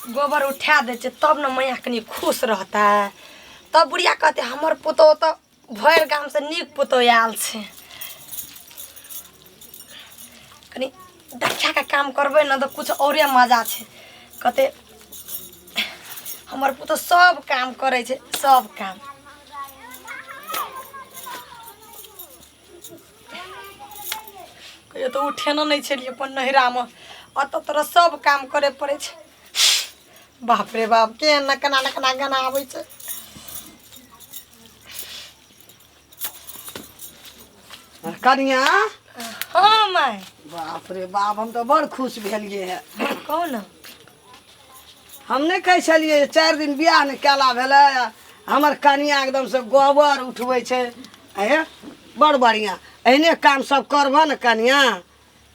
गोबर उठा दै छै तब ने मैया कनि खुश रहतै। तब बुढ़िया कहतै हमर पुतोह तऽ भरि गामसँ नीक पुतोह आयल छै। कनि दक्षाके काम करबै ने तऽ किछु औरे मजा छै। कहतै हमर पुतोह सब काम करै छै, सब काम। कहियो तऽ उठेने नहि छलियै अपन नैहरामे, एतऽ तोरा सब काम करे पड़ै छै। बाप रे बाप, केहन ने केना ने केना गाना आबै छै। कनिया। हाँ माय। बाप रे बाप, हम तऽ बड़ खुश भेलियै हे। कहू ने। हम नहि कहै छलियै जे 4 दिन बियाह नहि केला भेलै, हमर कनिया एकदम से गोबर उठबै छै। हे बड़ बढ़िआँ, एहने काम सब करबह ने कनिया,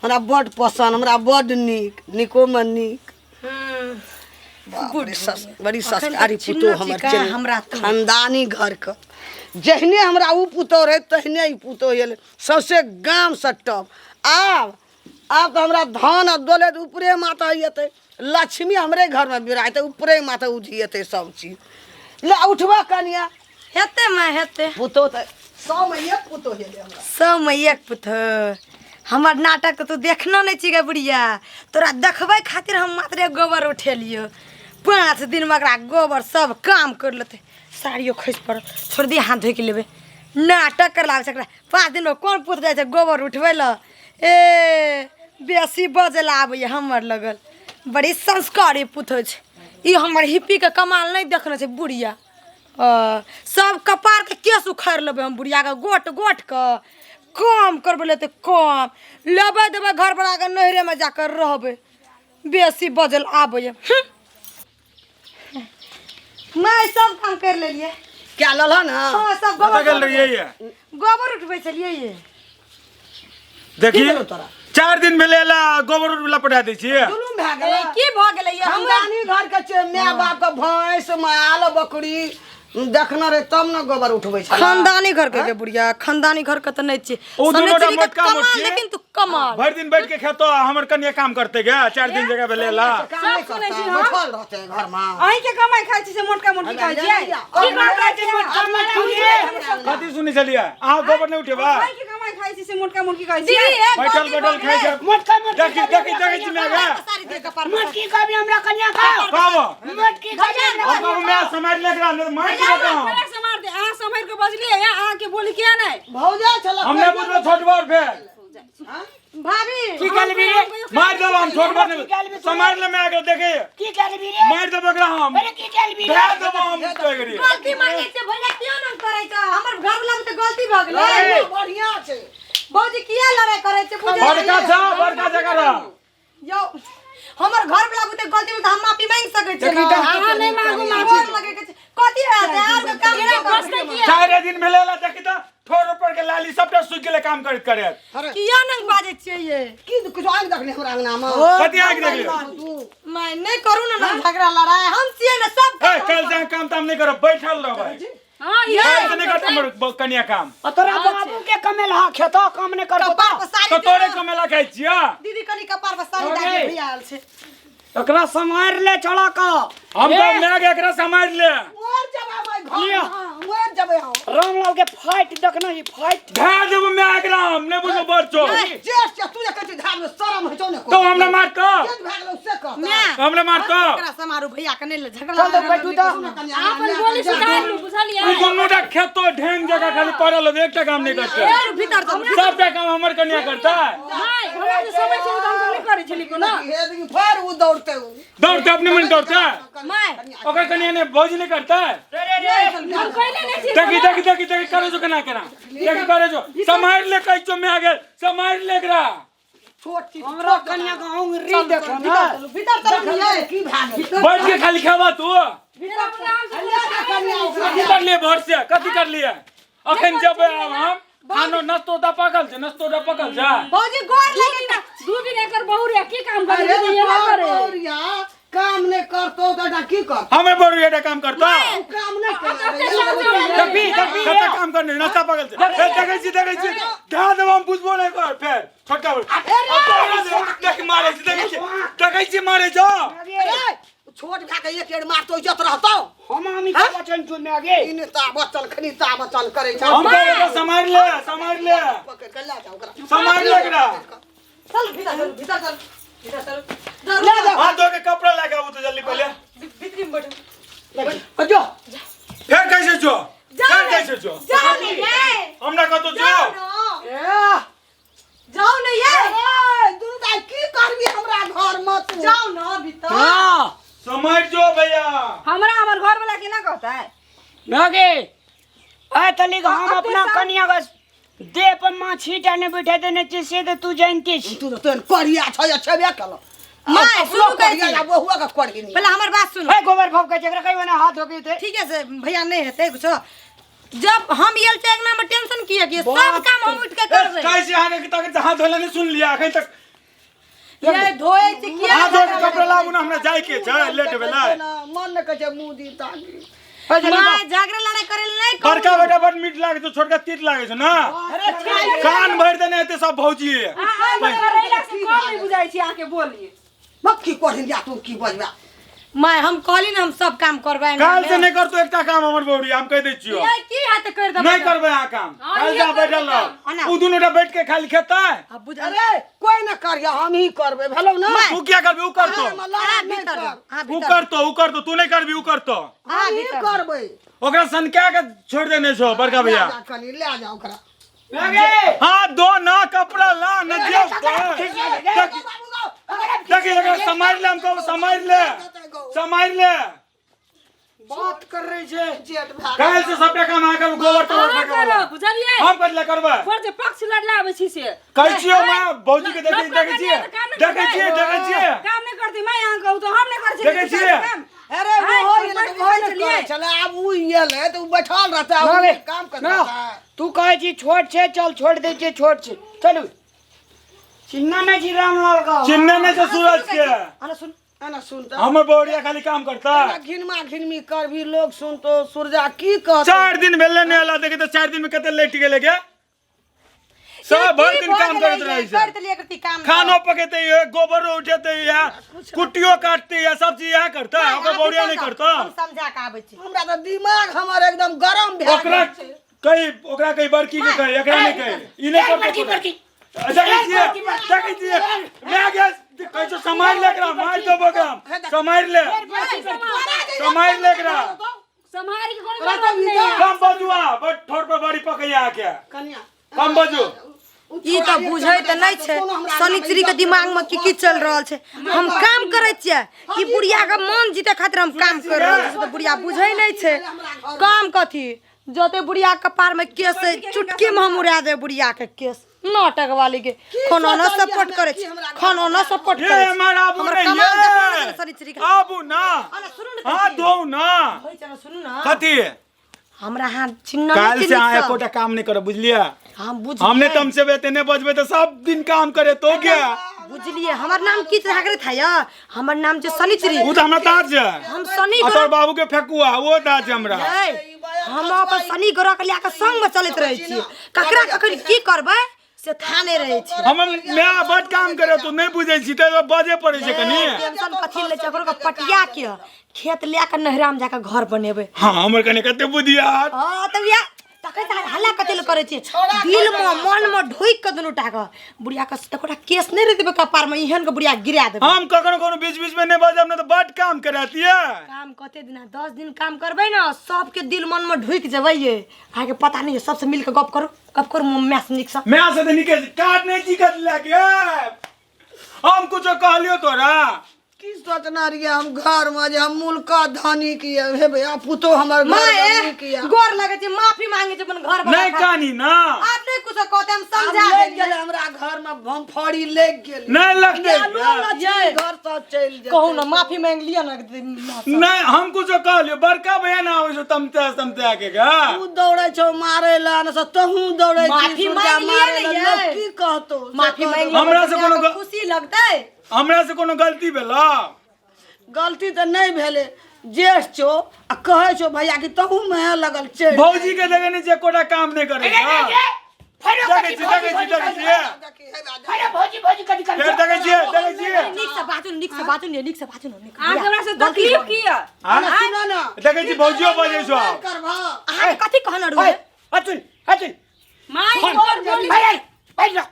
हमरा बड्ड पसन्द, हमरा बड्ड नीक, नीकोमे नीक। बाप रे, बड़ी अखन तऽ संस्कारी चिन्है पुतोह छी हमर कहाँ छै। हमरा तू। खानदानी घरके जहने हमरा ओ पुतोह रहै तहने ई पुतोह एलै, सौंसे गामसँ टप। आब आब तऽ हमरा धान आ दौलत ऊपरे माथा एतै, लक्ष्मी हमरे घरमे बिराजतै, ऊपरे माथा उझिएतै सब चीज। ले उठबऽ कनिया। हेतै माय, हेतै। पुतोह तऽ 100मे एक पुतोह एलै हमरा। 100मे एक पुतोह। हमर नाटक तऽ तू देखना नहि छी गे बुढ़िया, तोरा देखबै खातिर हम मात्रे गोबर उठेलियौ। 5 दिनमे ओकरा गोबर सब काम करि लेतै। साड़ियो खसि पड़ल, छोड़ दिहे, हाथ धोइके लेबै। नाटक कर लागै छै एकरा। 5 दिनमे कोन पुत जाइ छै गोबर उठबै लए? ए बेसी बजै लए आबैए हमर लगल। बड़ी संस्कारी पुतोह छै ई। हमर हिप्पीके कमाल नहि देखने छै बुढ़िया। सब कपारके केस उखाड़ि लेबै हम बुढ़ियाके, गोट गोटके काम करबै लेतै काम। लेबै देबै घर बनाकऽ नैहरेमे जाकऽ रहबै। बेसी बजल आबैए। माय सब काम कर लेलियै। क्या ललह ने? हाँ, सब गोबर। कतऽ गेल रहियै ये? गोबर उठबै छलियै ये। देखी, की भेलौ तोरा? 4 दिन भेलै ला गोबर उठबै पठा दै छियै। जुलुम भए गेलै। की भऽ गेलै ये? हम खानदानी घर के छै, माय बाप के भैंस माल बकरी देखने रहे तब ने गोबर उठबै छलै। खानदानी घर के बुढ़िया, खानदानी घर के तऽ नहि छियै। ओ दुनू टा सनेचरी के मोटका कमाल, मोटकी। लेकिन तू कमाल। भरि दिन बैठ के खेतो आ हमर कनिया काम करते गे। 4 दिन जगह भेलै ला। काम नहि सब सुनै करतै, छी हम। बैठल रहतै घरमे। अहीं के कमाई खाइ छी से मोटका मोटकी कहै छियै? की कमाई छी मोटका मोटकी? कथी सुनै छलियै अहाँ? गोबर नहि उठेबा? अहीं के कमाई खाइ छी से मोटका मोटकी कहै दीदी छियै? ए, बैठल गलती बैठल भऽ खाइ गेलै। छै। मोटका मोटकी। देखी देखी देखै छी मैं गे। सारी दे कपार पर। मोटकी कभी हमरा कन्या का कहबो मोटकी कभी हमरा हम कहबो मैं समाज ले एकरा, नहीं तऽ मारि देबो हम। फराक से मार दे। अहाँ सम्हारि के बजलियै, अहाँ के बोली किया नहि? भौजा छल। हम नहि बुझबै छोट बर फेर। भाभी की कहलबी रे? मारि देबो हम छोट बर। नहि समाज ले मैं देखे। की कहलबी रे? मारि देबो एकरा हम। अरे की कहलबी रे? धए देबो हम तोगरी। गलती मांगे छै भैया, किया न करै छै? हमर घर वाला के तऽ गलती भऽ गेलै। बढ़िया छै। भौजी किया लड़ाई करै छै? बुझै बड़का छ, बड़का जगह रह। यौ, हमर घर वाला बुते गलती भेल तऽ हम माफी मांगि सकै छियै ने? अहाँ नहि मांगू माफी। गोर लगै के छै। कथी होयत? आर के काम नहि करबै। 4 दिन भेलै ला, देखी तऽ ठोर ऊपर के लाली सबटा सूखि गेलै काम करैत करैत। किया नहि बाजै छियै ये? की किछु आगि देखने हमरा अंगनामे? कथी आगि देखलियै? माय नहि करू ने ने झगड़ा लड़ाई, हम छियै ने सब। ए काल्हि से अहाँ काम ताम नहि करब, बैठल रहबै। हाँ, ये काल्हि से नहि करतै हमर कनिया काम। आ तोरा बाबू के कमेलहा खेतो काम नहि करबो कपार पर साड़ी तऽ तोरे दे। कमेला खाइ छियै। दीदी, कनि कपार पर साड़ी दए के भैया आयल छै। एकरा सम्हारि ले छोड़ा का। हम तऽ माय के एकरा सम्हारि ले। मर जेबै हम घर। लिअ। मर जेबै हम। रामलाल के फाइट देखना, ई फाइट। धए देबो माय एकरा हम, नहि बुझबो बड़ चोर। जेठ छै तू जे कहै छी धार में, शरम होइ छौ ने? तो हमरा मारतो। जेठ भए गेलौ से कह। माय हमरा मारतो। एकरा समारू, भैया के नहि ले झगड़ा। चल दे, बैठू तऽ। अपन बोली सुधार लू, बुझलियै? ई दुनू टा खेतो ढेंग जगह खाली पड़ल होतै, एकटा काम नहि करतै। चलू भीतर चलू। सबटा काम हमर कनिया करतै। नहि, हमरा जे समय छलै तऽ हमसब नहि करै छली कोनो। हे देखी, फेर उ दौड़ते उ। दौड़तै, अपने मन दौड़तै। माय ओकर कनिया नहि, भौजी नहि करतै। हम कहिले नहि छी। देखी देखी देखी देखी करे जो, केना केना देखी करे जो। सम्हारि ले, कहै छौ माय गे, सम्हारि ले एकरा। छोट चीज। हमरा कन्या के अंगुरी देखो ने। भीतर चलू देखलियै की भए गेल? बैठ के खाली खेबा तू। कनिया ओकरा कथी करलियै भर से? कथी करलियै? अखन जेबै आब हम खानो नस्तो टा पकल छै, नस्तो टा पकल छै। भौजी गोर लगे। 2 दिन एकर बहू रे की काम करे? अरे एना तोर करे। बौरिया काम नहि करतौ तऽ एकटा की करतौ? हमे बड़ू एटा काम करता। उ काम नहि करतौ। देखी देखी। कते काम करने नाश्ता पकल छै। ए, देखै छी देखै छी, धए देबो हम, बुझबो नहि कर फेर छोटका बड़। देख मारै छै, देखै छी देखै छी मारै छौ। अरे छोट भए के एक एड़ मारतो इज्जत रहतो। हम अमिताभ बच्चन चुन में आगे। ई नेता बच्चन खनिता बच्चन करै छै। हम कहबै एकरा सम्हारि ले, सम्हारि ले। पकड़ के लए जाओ ओकरा। सम्हारि ले एकरा। चल भीतर चल, भीतर चल, भीतर चल। ले जाओ। हाथ धो के कपड़ा लए के आबू तो जल्दी पहिले। भीतरी में बैठो। जो। फेर कैसे जो? फेर कैसे जो? जाओ ने ये। हमरा कतौ जो? जाओ ना। ए जाओ ने ये। ए, दुनू दाइ की करबी हमरा घर में तू? जाओ ना भीतर। हां समझ जो भैया। हमरा हमर घर वाला केना कहता है? नगे आ तली हम अपना कनिया बस देह पर माछी टाने बैठा देने छी से तो तू जानते छी। तू तो तोहन करिया छ या छेबे केलौ। माय, अपनो शुरू करै करिया छी। या बहुआ के करही। पहले हमर बात सुन। ए गोबर फौक के जकरा कहियो ना हाथ धोके थे। ठीक है से भैया नहीं हेतै कुछो। जब हम एल छै अंगना में टेंशन किया कि सब काम हम उठ के करबै। कैसे अहाँ के तक हाथ धोला नहीं सुन लिया अखन तक। ये धोए छै किया? हाथ धो के कपड़ा लाबू ना, हमरा जाय के छै, लेट भेलै। मन ने कहै छै मुँह दी ताकी। माय झगड़ा लड़ाई करे ले नहीं कहू। बड़का बेटा बड़ मीठ लागे छौ, छोटका तीत लागे छौ ना। कान भरि देने हेतै सब भौजी। करैला से कम नहीं बुझाइ छी अहाँके बोली। मक्खी कोढ़िन जा तू की बजबा। माय हम कहली ना हम सब काम करबै। काल से नहीं करतो एकटा काम हमर बौड़ी, हम कहि दै छियौ। ये की हाथ कर देबै? नहीं करबै अहाँ काम। काल जा बैठल रह। उ दुनू टा बैठ के खाली खेतै। अब बुझ। अरे कोई ना करिया, हम ही करबै भेलौ ना। तू किया करबी? उ करतो। अहाँ भीतर जाओ, अहाँ उ भीतर। करतो, उ करतो, तू नहीं करबी, उ करतो। अहाँ हम ही भीतर। करबै। ओकरा सनका के छोड़ देने छौ बड़का भैया। ले जा कनी, ले जा ओकरा। नगे हाथ धो ना, कपड़ा ला ना, दियो। देखी एकरा सम्हारि ले, हम कहब सम्हारि ले, सम्हारि ले। बात कर रही छे। जेठ भए काल्हि से सबटा काम अहाँ करू, गोबर तोबर अहाँ फेंकब। करब, बुझलियै? हम कथी लए करबै? पर जे पक्ष लड़ला आबै छी से। कहै छियौ माय, भौजी के देखै लोक देखै छियै, काम नहि देखै छियै, देखै छियै। काम नहि करती माय, अहाँ कहू तऽ हम नहि करै छियै। देखै छियै? काम। अरे आइ, वो हम हो बैठ गेलै, वो के नहि करै छलै, आब उ एलै तऽ उ बैठल रहतै, आब नगे उ काम करतै। ना तू कहै छी छोट छे, चल छोड़ दै छियै, छोट छे, चलू। चिन्ह नहि छी रामलाल का। चिन्ह नहि छै सूरज के। अरे सुन, एना सुन तऽ। हमर बौड़िया खाली काम करता। एना घिनमा घिनमी करबी, लोग सुनतो, सूरजा की कहतो? 4 दिन भेलै नहि एला, देखै तऽ 4 दिन में कते लेट गेलै गे। सब भरि दिन काम करैत रहै छै। कर देलियै एकरती काम। खानो पकेतै ये, गोबरो उठेतै ये, कुट्टियो काटतै ये, सब चीज इएह करतै, ओकर बौड़िया नहि करतै। हम समझा के आबै छी। हमरा तऽ दिमाग हमर एकदम गरम भए ओकरा गेल छै। कही, ओकरा कही, बड़की के कही, एकरा नहि कही। ई नहि करतै। बड़की बड़की। देखै छियै, देखै छियै। माय गे, कहै छौ सम्हारि ले एकरा, मारि देबो एकरा। सम्हारि ले, सम्हारि ले एकरा। सम्हारि के कोनो जरूरत नहि है। कम बजू अहाँ, बड़ ठोर पर बड़ी पकैया अहाँके। कनिया कम बजू। ई तऽ बुझै तऽ नहि छै शनिचरी के दिमाग में की की चल रहल छै। हम काम करै छियै, ई बुढ़िया के मन जीते खातिर हम काम कर रहल छियै, तऽ बुढ़िया बुझै नहि छै। काम कथी जते बुढ़िया के कपार में केस है, चुटकी में हम उड़ा देब बुढ़िया के केस। नाटक वाली के खाना न सपोर्ट करै छै, खाना न सपोर्ट ये करै छै। हमर आबू हमर ने कमाल ये। देखलहुँ ने शनिचरी के। आबू ना। अरे सुनू ने हाथ कथी। धोउ ना। होइ छै ने, सुनू ना। कथी? हमरा हाथ चिन्ह नहि काल्हि से अहाँ चिन्ह एकोटा काम नहि करब, बुझलियै? हम बुझ हम नहि तमसेबै, एते नहि बजबै तऽ सब दिन काम करे तो क्या? बुझलियै हमर नाम की छै था या? हमर नाम छै शनिचरी। उ तऽ हमरा ताज छै। हम शनि आ तोहर बाबू के फेकुआ, ओ ताज छै हमरा। हम अपन शनि ग्रह के लए कऽ संग में चलैत रहै छी। ककरा कखन की करबै से था नहि रहै छी। हमर माय बड काम करे, तू नहि बुझै छी तऽ बजे पड़ै छै कनि। टेंशन कथी लै छै? ओकरो के पटिया के खेत लए कऽ नहरा में जाके घर बनेबै। हाँ, हमर कनि कते बुधियार। हाँ, तऽ वएह तखन तऽ हल्ला कथी लए करै छी? दिल में मन में ढोकि कऽ दुनू टा के बुढ़िया के एकोटा केस नहि रहतै कपार में, एहन के बुढ़िया गिरा देबै। हम कखनो कोनो बीच बीच में नहि बजब ने तऽ बड काम करातियै। काम कते दिना? 10 दिन काम करबै ने, सबके दिल मन में ढुकि जेबै ये। अहाँके पता नहि, सबसे मिलके गप करू, गप करू माय से नीकसँ। माय से तऽ नीके काट नहि छी कथी लए के। हम कुछो कहलियौ तोरा? की सोचना रहियै हम घर में जे हम मुल्का धनी की हेबै, आ पुतोह हमर घर माय धनी की। गोर लगै छै, माफी मांगे छै अपन घर वाला नहि खातिर। कानी ना। आब नहि कुछो कहतै, हम समझा लागि देलियै। गेलै हमरा घर में, हम फड़ी लागि गेलै। नहि लगतै। ये। घर सब चलि जेतै। कहू ना, माफी मांगि लिअ ना। नहि हम कुछो कहलियौ? बड़का भैया ना आबै छौ तमते तमते के गा। तू दौड़ै छौ मारै लए, ने से तहूँ दौड़ै छी माफी सुरजा मांगि लिअ मारै ने लए, ये। लोक की कहतौ? से माफी कहतौ। मांगि लिअ, हमरा से कोनो खुशी लगतै। हमरा से कोनो गलती भेला? गलती तऽ नहि भेलै, जेठ छौ आ कहै छौ भैया कि तहू में लगल चलि। भौजी के देखे नहि छै एकोटा काम नहि करै छै। फेरो देखै कथी छी देखै छी देखै छियै अरे भौजी भौजी कथी करै फेर देखै छियै देखै छियै नीक से बाजू नीक से बाजू ने नीक से बाजू ने नीक अहाँके हमरा से तकलीफ की यऽ हाँ? सुनो ना देखै छी भौजियो बजै छौ आब। करबह अहाँके कथी कहने रहू अतुल अतुल माय तोर बोली अरे बैठ जा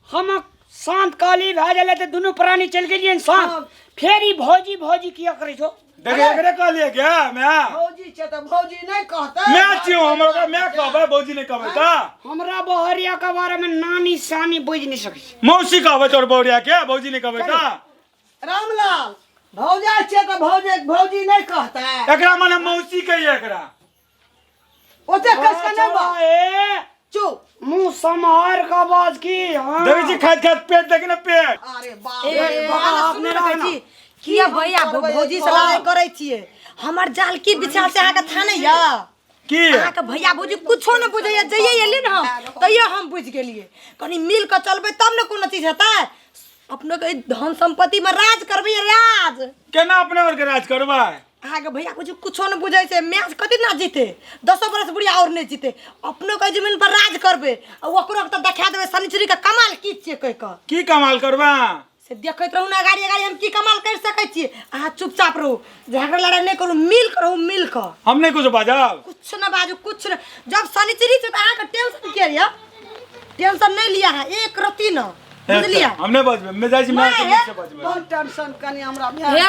हम शांत काली भए गेलै तऽ दुनू प्राणी चलि गेलियै शांत फेर ई भौजी भौजी किया करै छौ देखे एकरे कहलिए क्या मैं भौजी छै तऽ भौजी नहि कहतै मैं छियौ हमरा ओकरा मैं कहबै भौजी नहि कहबै तऽ हमरा बहरिया के बारे में नानी सानी बुझि नहि सकै छै मौसी कहबै तोर बौरिया के भौजी नहि कहबै तऽ रामलाल भौजा छै तऽ भौजी भौजी नहि कहतै एकरा मने मौसी कहिए एकरा ओते कस के नहि बा ए चुप मुंह सम्हार का बाज की हाँ देखै छी खाइत खाइत पेट देख ने पेट अरे बाप ए, रे बाप सुनू ने कहै छी किया भैया भौजी से लड़ाई करै छियै हमर जाल की बिछाल से अहाँके था नहीं यऽ की अहाँके भैया भौजी कुछो ने बुझैया जइए एली ने हम तैयो हम बुझि गेलियै कनि मिल कऽ चलबै तब ने कोनो चीज हेतै अपनो के धन संपत्ति में राज करबै राज केना अपने और के राज करबै अहाँके भैया कुछ कुछो नहि बुझै छै मैच कथी ना जीते दसो बरस बुढ़िया और नहि जीते अपनो के जमीन पर राज करबै आ ओकरो के तऽ देखा देबै शनिचरी के कमाल की छियै कहि कऽ की कमाल करबै से देखैत रहू ने अगाड़ी अगाड़ी हम की कमाल करि सकै छियै अहाँ चुपचाप रहू झगड़ा लड़ाइ नहि करू मिल कऽ रहू मिल कऽ हम नहि कुछ बाजब कुछ न बाजू कुछ न जब शनिचरी छै तऽ अहाँके टेंशन किया यऽ टेंशन नहि लिअ अहाँ एक रत्ती न बुझलियै हम नहि बजबै मैं जाइ छी माय के नीक से बजबै बहुत टेंशन कनी हमरा हे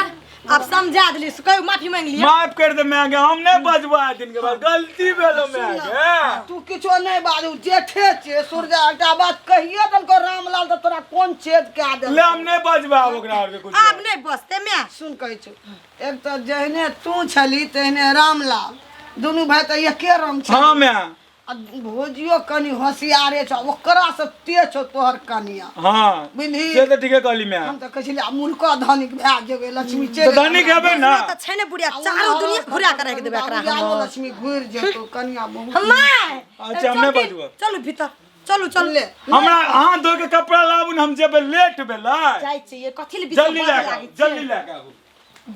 आब समझा देली से कहियो माफी मांगि लिअ माफ कर दे मैं हम नहि बजबै आइ दिन के बाद गलती भेलो मैं के तू किछो नहि बाजू जेठे छै सूर्या एकटा बात कहिए देलको रामलाल तऽ तोरा कोन छेद कए ले देलको हम नहि बजबै आब ओकरा आर के कुछ आब नहि बसते मैं सुन कहै छौ एक तऽ जहने तू छली तेहने रामलाल दुनू भाय तऽ एके रंग छै हाँ मैं आ भौजियो कनी होशियारे छौ ओकरा से तेज छौ तोहर कनिया हाँ बुझली से तऽ ठीके कहली मैं हम तऽ कहै छलियै आब मुल्को धनिक भए जेबै लक्ष्मी तऽ चलि धनिक हेबै ना तऽ छै ने बुढ़िया चारो दुनिया घुरा के राखि देबै एकरा हम लक्ष्मी घुरि जेतौ कनिया बहुत हम माय अच्छा, हम नहि बजबै। चलू भीतर चलू चलू ले हमरा अहाँ धोइ के कपड़ा लाबू ने हम जेबै लेट भेलै जाइ छियै कथी ले बीच में जल्दी बाजऽ लए कऽ लागै आबू, छियै? जल्दी लए कऽ आबू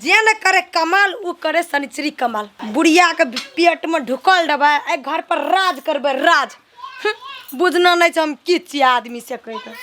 जे ने करे कमाल उ करे शनिचरी कमाल बुढ़िया के पेट में ढुकल रहबै एहि घर पर राज करबै राज बुझना नहि छै हम की छियै आदमी से कहि कऽ।